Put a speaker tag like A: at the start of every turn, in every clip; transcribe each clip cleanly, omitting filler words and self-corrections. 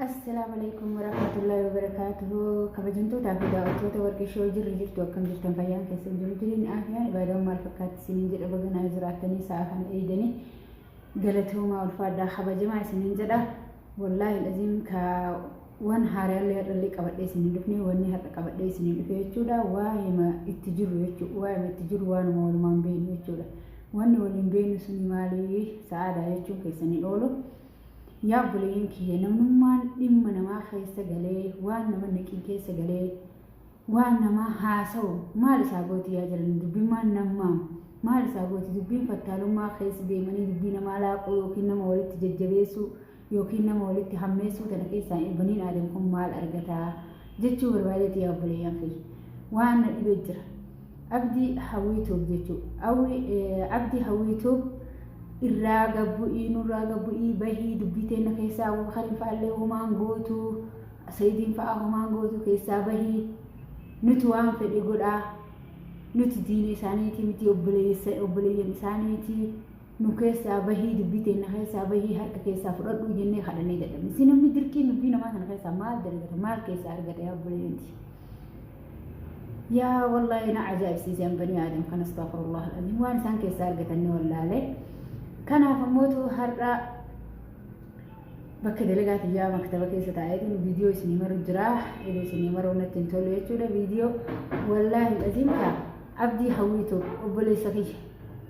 A: Assalaamu alaikum warahmatullahi wabarakaatuhu. Kabajamtootaa fi daawwattoota warqii shoo jirri jirtu, akkam jirtan? Fayyaan keessan jiru jireenya afiyaan ibaadaan maal fakkaatti isiniin jedha. Baganaa jiraattanii sa'a kana eegdanii, galatoomaa, ulfaadhaa, kabajamaa isiniin jedha. Wallaahi laziim ka waan haaraallee har'allee qabadhee isiniin dhufne, wanni har'a qabadhee isiniin dhufe jechuudha. Waa'ima itti jiru jechuudha. Waa'ima itti jiru waanuma walumaan beeknu jechuudha. Wanni waliin beeknu suni maalii? Sa'aadaa jechuun keessaniin oolu. Yaa obboleeyyan kiyya, namnummaan dhimma namaa keessa galee, waan nama naqin keessa galee waan namaa haasa'u maal isaa gooti? Yaa jiran, dubbimmaan namaa maal isaa gooti? Dubbiin fattaalummaa keessa deemanii dubbii namaa laaquu yookiin nama walitti jajjabeessuu yookiin nama walitti hammeessuu tana keessaa baniin aadam kun maal argataa jechuu barbaadeeti. Yaa obboleeyyan kiyya, waan na dhibee jira. Abdii Hawwiituuf jechuu, Abdii Hawwiituuf irraa gabbu'ii, nurraa gabbu'ii, bahii dubbii teenna keessaa. Abubakariin fa'aallee homaan gootu, Sayidiin fa'aa homaan gootu, keessaa bahii, nuti waan fedhe godhaa, nuti diina isaaniiti miti, obboleessa obboleeyyan isaaniiti, nu keessaa bahii, dubbii teenna keessaa bahii, harka keessaa fudhadhu jennee kadhannee dadhabne. Si namni dirqiin dubbii namaa kana keessaa maal dalagata, maal keessaa argata? Yaa obboleeyyanti, yaa wallaahi na ajaa'ibsiise an banii aadam kan, astaghfirullah alazim, waan isaan keessaa argatan ni wallaale. Kanaaf ammootu har'a bakka dalagaa tiyyaa maktaba keessa taa'eetiin viidiyoo isinii maru jira. Idoo isinii maruu natti hin tolu jechuudha viidiyoo. Wallaahi alazim ka Abdii Hawwiitu, obboleessa kiyya,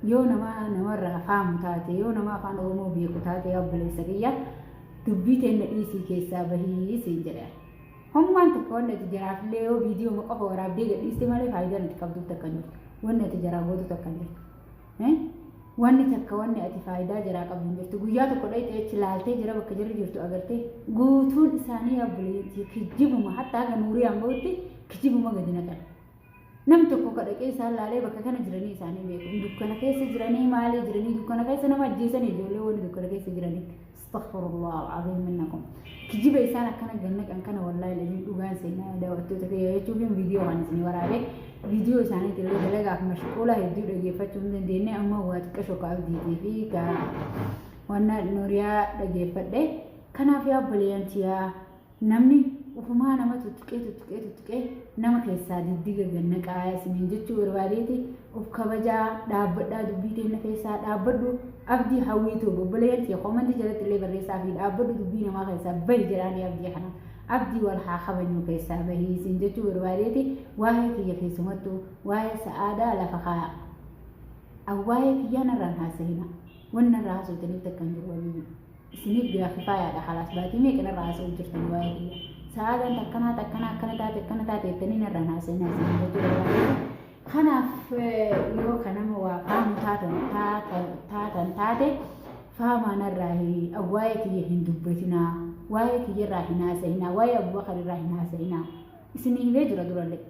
A: yoo nama namarraa faamu taate, yoo nama afaan Oromoo beeku taate, yaa obboleessa kiyya, dubbii teenna dhiisii keessaa bahii siin jedha. Hommaan takka wanni ati jaraafillee yoo viidiyoo qofa waraabdee gadhiiste malee faayidaan ati qabduuf takka hin jirtu. Wanni ati jaraa gootu takka hin jirtu. Wanni takka wanni ati faayidaa jaraa qabdu hin jirtu. Guyyaa tokko dhayxee achi laaltee jira, bakka jarri jirtu agartee? Guutuun isaanii obboleettii kijibuma, hatta haga nuuriyaan bahutti kijibuma gadi naqan. Nam tokko ka dhaqee isaan laalee bakka kana jiranii isaanii beeku. Dukkana keessa jiranii, maalii jiranii, dukkana keessa nama ajjeesanii, ijoollee wanni dukkana keessa jiranii. Astaghfirullah al-azim minnakum. Kijiba isaan akkana gannaqan kana wallaahi lazim dhugaan seenaa daawwattoota kiyya jechuuf viidiyoo kan isinii waraabee, viidiyoo isaaniitti illee dalagaaf mashquula hedduu dhageeffachuu hin dandeenye. Amma waa xiqqasho ka Abdiitii fi ka wanna Nuuriyaa dhageeffadhe. Kanaaf yaa obboleeyyan tiyaa, namni ufumaa nama tuttuqee tuttuqee tuttuqee nama keessaa diddiga gannaqaa isiniin jechuu barbaadeeti. Of kabajaa dhaabbadhaa, dubbii teenna keessaa dhaabbadhu. Abdii Hawwiitu, obboleeyyan tiyya, koomantii jalatti illee barreessaa fi dhaabbadhu, dubbii namaa keessaa bahi jedhaanii Abdii kana. Abdii, wal haa kabajnu, keessaa bahii isin jechuu barbaadeeti. Waa'ee kiyya keessumattuu waa'ee Sa'aadaa lafa kaa'a. Waa'ee kiyyaa narraan haasa'ina. Wanni narraa haasoftaniif takka hin jiru wabii. Isiniif biraa kifaayaadha. Halaas baatii meeqa narraa haasa'uu jirtan waa'ee kiyya. Sa'aadaan takkanaa takkanaa akkana taate akkana taate jettanii narraan haasa'ina isin jechuu barbaadeeti. Kanaaf yoo ka nama waa faamu taatan taate, faamaa narraa waa'ee kiyya hin dubbatinaa, waa'ee kiyyarraa hin haasa'inaa, waa'ee Abubakar irraa hin haasa'inaa. Isinii himee jira durallee.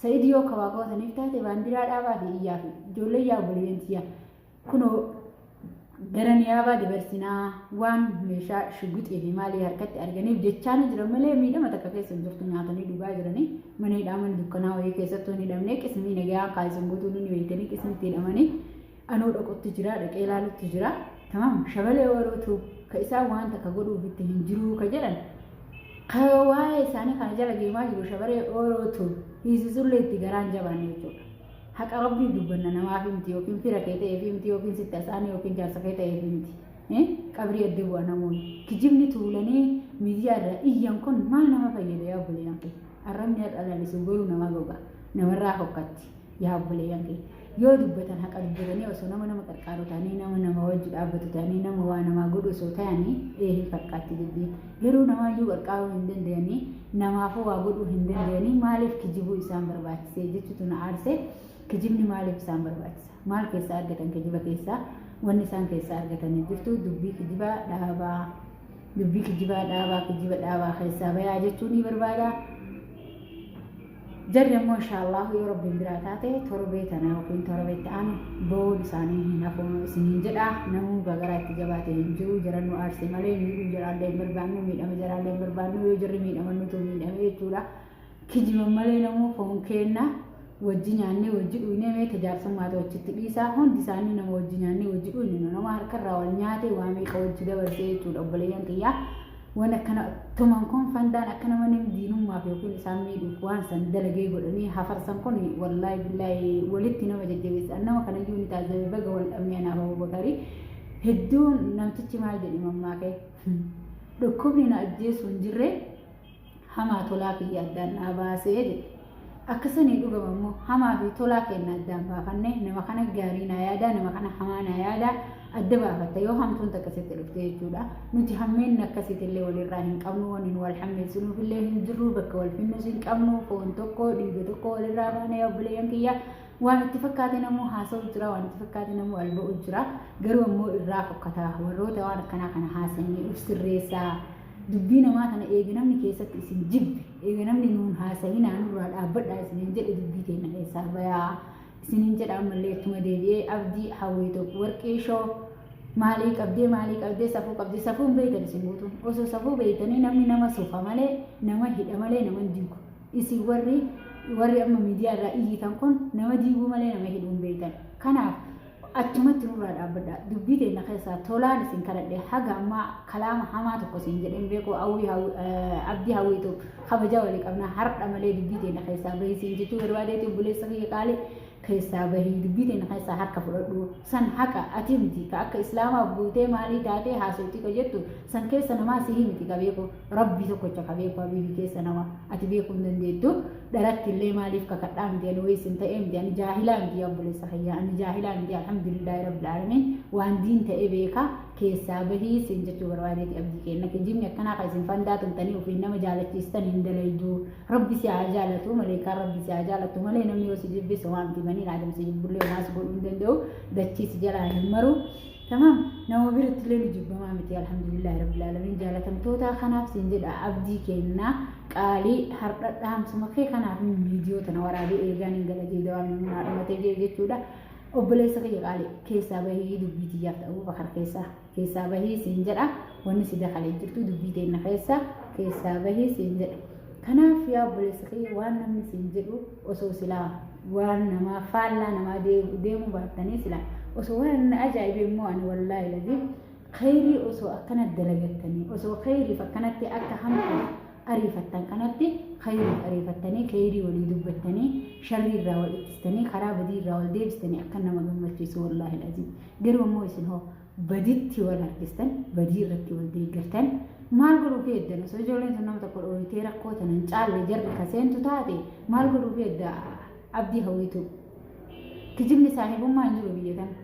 A: Sa'id yoo ka waa gootaniif taate baandiraa dhaabaa fi iyyaa fi ijoollee, yaa obboleeyyan tiyya, kunoo gara niyaabaa dabarsinaa, waan meeshaa shuguxii fi maalii harkatti arganiif jechaa ni jiran malee miidhama takka keessa hin jirtu. Nyaatanii dhugaa jiranii, mana hidhaa mana dukkanaa wayii keessattuu hin hidhamne. Qismii nagaa kaasisan guutuu ni beektanii, qismitti hidhamanii anuu dhaqutti jira, dhaqee ilaalutti jira. Tamaam, shabalee warootu ka isaan waan takka godhuuf itti hin jiruu ka jedhan, ka waa'ee isaanii kana jala deemaa jiru shabaree orootu hiisisullee itti garaan jabaanne jechuudha. Haqa rabbii dubbanna, namaaf miti, yookiin fira kee ta'eef miti, yookiin sitti asaanii yookiin jaarsa kee ta'eef miti. Qabrii adda bu'a namoonni. Kijibni tuulanii miidiyaa irra iyyan kun maal nama fayyada, yaa obboleeyyan kee? Arrabni har'a lalisu garuu nama goga. Namarraa hokkatti, yaa obboleeyyan kee. Yoo dubbatan haqa dubbatanii, osoo nama nama qarqaaru ta'anii, nama nama wajji dhaabbatu ta'anii, nama waa namaa godhu osoo ta'anii, ee hin fakkaatti dubbiin. Garuu namaayyuu qarqaaruu hin danda'anii, namaafuu waa godhuu hin danda'anii, maaliif kijibuu isaan barbaachisee jechuutu na aarse. Kijibni maaliif isaan barbaachisa? Maal keessaa argatan kijiba keessaa? Wanni isaan keessaa argatan hin jirtu. Dubbii kijibaa dhaabaa. Dubbii kijibaa dhaabaa, kijiba dhaabaa, keessaa bayaa jechuu ni barbaada. Jarri ammoo inshaallah yoo rabbiin biraa taate torbee tana yookiin torbeetti aanu ba'uun isaanii hin hafu isiniin jedha. Namuu gagaraa itti jabaate hin jiru. Jaran nu aarse malee miidhuu jaraallee hin barbaannu, miidhama jaraallee hin barbaannu. Yoo jarri miidhaman nutu miidhame jechuudha. Kijiban malee namuu foon keenna, wajji nyaannee wajji dhuynee, mee tajaarsummaa ta'u achitti dhiisaa, hundi isaanii nama wajji nyaannee wajji dhuyne, nama harkarraa wal nyaatee waa meeqa wajji dabarsee jechuudha, obboleeyyan kiyyaa. Waan akkana tuman kun fandaan akka nama nim diinummaaf yookiin isaan miidhuuf waan san dalagee godhanii hafarsan kun wallaahi billaahi walitti nama jajjabeessa. Nama kanayyuu ni taazzabe baga wal dhabnee anaaf Abubakarii. Hedduun namtichi maal jedhe mammaakee, "Dhukkubni na ajjeesu hin jirre, hamaa tolaa kiyya addaan naa baasee," jedhe. Akkasanii dhugama immoo hamaa fi tolaa keenya addaan baafanne, nama kana gaarii naa yaadaa, nama kana hamaa naa yaadaa adda baafatta yoo hamtuun takka sitti dhufte jechuudha. Nuti hammeenni akkasiitillee illee walirraa hin qabnu, wanni nu wal hammeessinuuf illee hin jirru, bakka wal finnus hin qabnu, foon tokko dhiiga tokko walirraa baanee obboleeyyan kiyya. Waan itti fakkaate namuu haasa'u jira, waan itti fakkaate namuu alba'u jira. Garuu ammoo irraa fokkataa warroota waan akkanaa kana haasa'anii uf sirreessaa. Dubbii namaa tana eega namni keessatti isin jibbe, eega namni nuun haasa'inaa, nurraa dhaabbadhaa isiniin jedhe, dubbii teenna keessaa bayaa isiniin jedha. Ammallee ittuma deebi'ee Abdii Hawwii tokko warqii shoo maalii qabdee, maalii qabdee, safuu qabdee, safuun beeytan isin guutuun. Osoo safuu beeytanii namni nama sofa malee, nama hidha malee nama hin diigu. Isin warri amma miidiyaa irraa iyyitan kun nama diiguu malee nama hidhuu hin beeytan. Kanaaf achumatti nurraa dhaabbadha. Dubbii teenna keessaa tolaan isin kadhadhe, haga ammaa kalaama hamaa tokko isin jedheen beeku. Hawwii Abdii Hawwiitu kabajaa walii qabna, har'a malee dubbii teenna keessaa bahii siin jechuu barbaadeeti. Obboleessa kiyya qaalii, keessaa bahii, dubbii teenna keessaa harka fudhadhu. San haqa ati miti ka akka islaamaa guutee maalii taatee haasofti ka jettu san keessa namaa sihii miti ka beeku, rabbii tokkocha ka beeku. Habiibi, keessa nama ati beekuu hin dandeettu. Dharatti illee maaliif kakadhaa miti, ani wayii sin ta'ee miti, ani jaahilaa miti. Yaa obboleessa kiyya, ani jaahilaa miti, alhamdulillaahi rabbil aalamiin, waan diin ta'e beeka. Keessaa bahii sin jechuu barbaadeeti. Abdii kenna, kijibni akkanaa kan isin fandaa tumtanii ofiin nama jaalachiistan hin dalaydu. Rabbi si haa jaalatu, maleekaan rabbi si haa jaalatu malee namni yoo si jibbise waan miti. Baniin aadam si jibbullee homaa si godhuu hin danda'u, dachii si jalaa hin maru. Tamaam, nama biratti illee nu jibbamaa miti, alhamdulillahi rabbil aalamiin, jaalatamtoota. Kanaaf siin jedha, abdii kennaa qaalii, har'a dhaamsuma kee kanaaf viidiyoo tana waraabee eegaan hin gala jee, dawaan naa dhumatee jee jechuudha. Obboleessa kiyya qaalii, keessaa bahii dubbii tiyyaaf ta'uu Bakar keessaa bahii siin jedha. Wanni si dakalee jirtu dubbii teenna keessa keessaa bahii siin jedha. Kanaaf yaa obboleessa kiyya, waan namni siin jedhu osoo silaa waan namaa faallaa namaa deemuu baattanii silaa osoo waan ajaa'ibee immoo, ani wallaahi lazim khayrii osoo akkana dalagattanii, osoo khayriif akkanatti akka hamtuuf ariifattan kanatti khayriif ariifattanii, khayrii walii dubbattanii, sharrii irraa wal ittistanii, karaa badii irraa wal deebistanii akka nama gammachiisu, wallaahi lazim. Garuu immoo isin hoo baditti wal harkistan, badii irratti wal deeggartan, maal godhuuf eeddan? Osoo ijoolleen sun nama tokko dhooyitee rakkoo tana hin caalle jarri kaseentu taate maal godhuuf eedda? Abdii Hawwiitu, kijibni saahibummaa hin jiru biyya tana.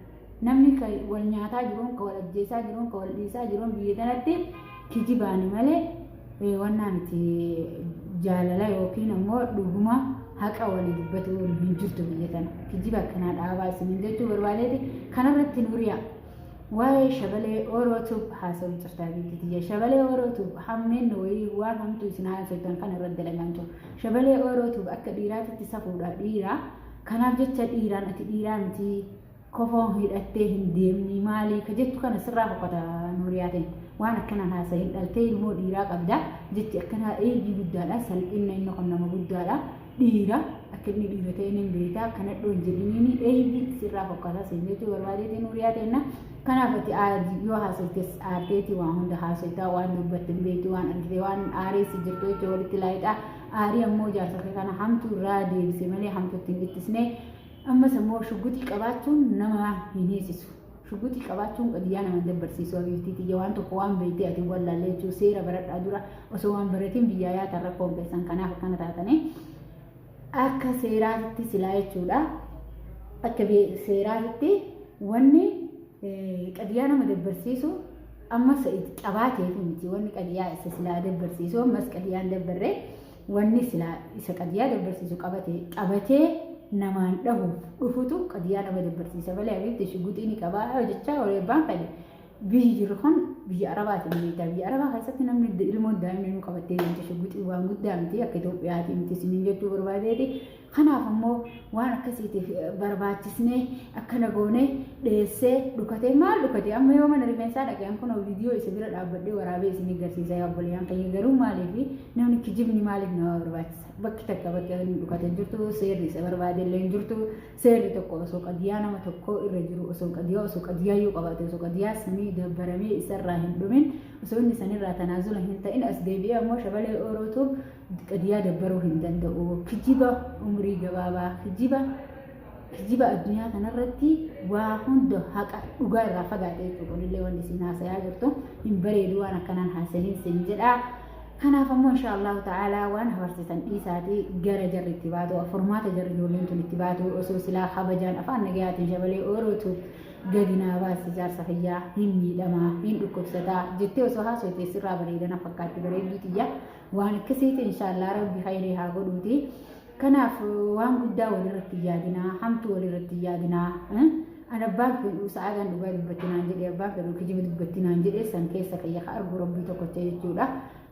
A: Namni ka wal nyaataa jiruun, ka wal ajjeesaa jiruun, ka wal dhiisaa jiruun biyya tanatti kijibaani malee wannaa miti. Jaalala yookiin ammoo dhuguma haqa walii dubbatu hin jirtu biyya tana. Kijiba akkanaa dhaabaa isiniin jechuu barbaadeeti. Kanarratti Nuriyaa waa'ee Shabalee Orootuub haasa'u jirtaa biyyi tiyya. Shabalee Orootuub hammeen wayii waan hamtuu isin haasoftan kana irratti dalagaan jiru. Shabalee Orootuub akka dhiiraatitti safuudha dhiiraa. Kanaaf jecha dhiiraan ati dhiiraa miti, kofoon hidhattee hin deemni maalii ka jettu kana sirraa fokkata. Nuuriyaa ta'e waan akkanaan haasa'iin, dhaltee ilmoo dhiiraa qabda, jechi akkanaa eebii guddaadha, salphina. Inni kun nama guddaadha, dhiira akka inni dhiira ta'e ni beekta. Kana dhoon jedhiniini eebii sirraa fokkata siin jechuu barbaadeeti Nuuriyaa ta'enna. Kanaaf ati yoo haasoftes aarteeti waan hunda haasoftaa, waan dubbatte hin beektu, waan argite waan aareessi jirtu jechuun walitti laayixaa. Aarii ammoo jaarsa kee kana hamtuu irraa deebise malee hamtuutti hin ittisne. Ammas ammoo shugguxii qabaachuun nama hin hiisisu. Shugguxii qabaachuun qadiyyaa nama hin dabbarsiisu. Abiiftii tiyya, waan tokko waan beektee ati wallaallee jechuun seera baradhaa dura. Osoo waan baratiin biyyaa yaatan rakkoon keessan kanaaf akkana taatanii. Akka seeraatitti silaa jechuudha. Akka seeraatitti wanni qadiyyaa nama dabbarsiisu amma qabaateef miti. Wanni qadiyyaa isa silaa dabbarsiisu ammas qadiyyaan dabbarree, wanni silaa isa qadiyyaa dabbarsiisu qabatee namaan dhahuuf dhufutu qadiyyaa nama dabbarsiisa malee. Abiibti, shugguxii ni qabaa jechaa horii abbaan fedhe, biyyi jiru kun biyya Arabaatiin beektaa. Biyya Arabaa keessatti namni ilmoon daa'imni nu qabattee deemte shugguxii waan guddaa miti, akka Itoophiyaatii miti isiniin jechuu barbaadeeti. Kanaaf ammoo waan akkasiitiif barbaachisnee akkana goonee dheessee dhukatee maal dhukatee amma yoo mana rifeensaa dhaqee an kunoo viidiyoo isa bira dhaabbadhee waraabee isin agarsiisa yaa obboleeyyan kiyya. Garuu maaliif namni kijibni maaliif nama barbaachisa? Bakki takka bakki inni dhukatee jirtu seerri isa barbaade illee hin jirtu. Seerri tokko osoo qadiyaa nama tokko irra jiru, osoo qadiyaa, osoo qadiyaa yoo qabaate, osoo qadiyaa sanii dabbaramee isarraa hin dhumin, osoo inni sanirraa tanaazula hin ta'in as deebi'ee ammoo Shabalee Orootuuf qadiyaa dabbaruu hin danda'u. Kijiba umrii gabaabaa, kijiba kijiba addunyaa kanarratti waa hunda haqa dhugaa irraa fagaate jechuudha. Kunillee wanni isin haasayaa jirtu hin bareedu, waan akkanaan haasahin sin jedha. Kanaaf ammoo insha Allahu ta'ala waan hafarsitan dhiisaatii gara jarri itti baatu, furmaata jarri ijoolleen tun itti baatu, osoo silaa kabajaan afaan nagayaatiin Shabalee Oorootu gadi naa baasi, jaarsa kiyyaa hin miidhamaa, hin dhukkubsataa jettee osoo haasofte sirraa bareedana fakkaatti, bareedduu tiyya. Waan akkasiiti, insha Allah Rabbi khayrii haa godhuuti. Kanaaf waan guddaa walirratti hin yaadinaa, hamtuu walirratti hin yaadinaa. An abbaan fedhu sa'aagaan dhugaa dubbatti naan jedhee, abbaan fedhu kijiba dubbatti naan jedhee, san keessa kiyya ka argu Rabbii tokkocha jechuudha.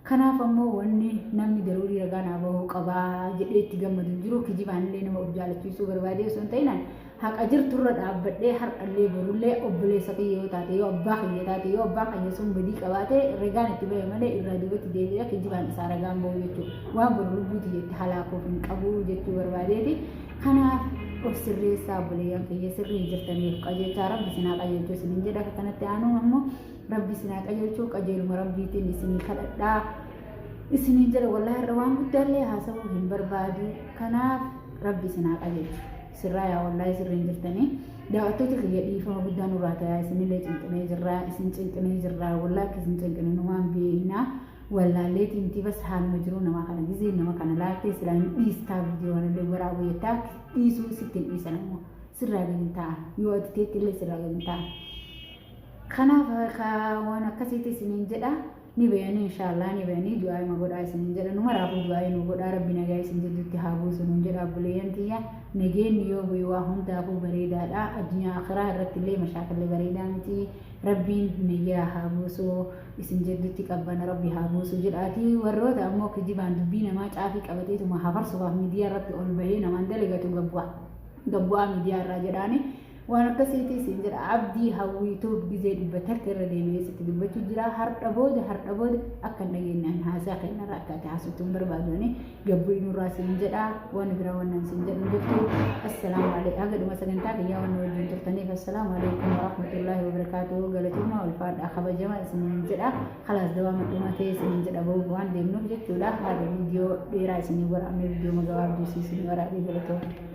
A: Kanaaf ammoo wanni namni daruurii ragaa naa bahuu qabaa jedhee itti gammadu hin jiru. Kijibaan illee nama of jaalachiisuu barbaadee osoo hin ta'in haqa jirturra dhaabbadhee har'allee borullee obboleessa kiyya yoo taate, yoo abbaa kiyya taate, yoo abbaan kiyya sun badii qabaate ragaan itti bahe malee irraa duubatti deebi'ee kijibaan isaa ragaan bahu jechuudha. Waan boru lubbuu tiyya itti halaakuuf hin qabu jechuu barbaadeeti. Kanaaf of sirreessaa obboleeyyan kiyya, sirrii hin jirtaniif qajeelchaa, Rabbi isin haa qajeelchuu isinin jedha. Akka kanatti aanuun ammoo Rabbi isin haa qajeelchuu, qajeeluma Rabbiitiin isinii kadhadhaa isinin jedha. Wallaahi irra waan guddaallee haasa'uu hin barbaadu. Kanaaf Rabbi isin haa qajeelchu. Sirraa yaa, wallaahi sirrii hin jirtanii. Daawwattoota kiyya, dhiifama guddaa nurraa ta'aa, isinillee cinqinee jirraa, isin cinqinee jirraa. Wallaahi akka isin cinqine numaan beeknaa. Wallaalleetii miti, bas haaluma jiruu namaa kana gizee nama kana laaltee silaa hin dhiistaa, viidiyoo kanallee waraabuu jettaa dhiisuu sitti hin dhiisan, ammoo sirraa gadi hin taa'an, yoo ati teetti illee sirraa gadi hin taa'an. Kanaaf waan akkasiitti isiniin jedha. Ni bayanii inshaallah, ni bayanii, du'aa ima godhaa isiniin jedha. Nu maraafuu du'aa nu godhaa, Rabbi nagaa isin jidduutti haa buusu nuun jedha. Obboleeyyan tiyya, nageenyi yoo bu'e waa hundaafuu bareedaadha. Addunyaa akhiraa irratti illee mashaakalli bareedaa miti. Rabbiin nagaa haa buusu isin jidduutti, qabbana Rabbi haa buusu jedhaati. Warroota ammoo kijibaan dubbii namaa caafii qabateetuma hafarsuudhaaf miidiyaa irratti ol bahee namaan dalagatu, gabbu'a gabbu'aa miidiyaa irraa jedhaani. Waan akkasiiti isin jedha. Abdii Hawwiituuf gizee 100 irra deebi'ee sitti dubbachuu jira. Har'a booda, har'a booda akka hin dhageenyaan haasaa kennarra akka ati haasoftu hin barbaadu. Gabbuu inurraa siin jedha. Waan biraa wannan siin jedhu jirtu. Assalaamu alaikum. Haga dhuma sagantaa kiyyaa waan wajjin turtaniif assalaamu alaikum warahmatullaahi wabarakaatuh. Galatoomaa, ulfaadhaa, kabajama isiniin jedha. Kalaas, dawaama dhumatee isiniin jedha, bahuuf waan deemnuuf jechuudha. Har'a viidiyoo dheeraa isinii waraabnee, viidiyoo gabaabduu isinii waraabee, galatooma.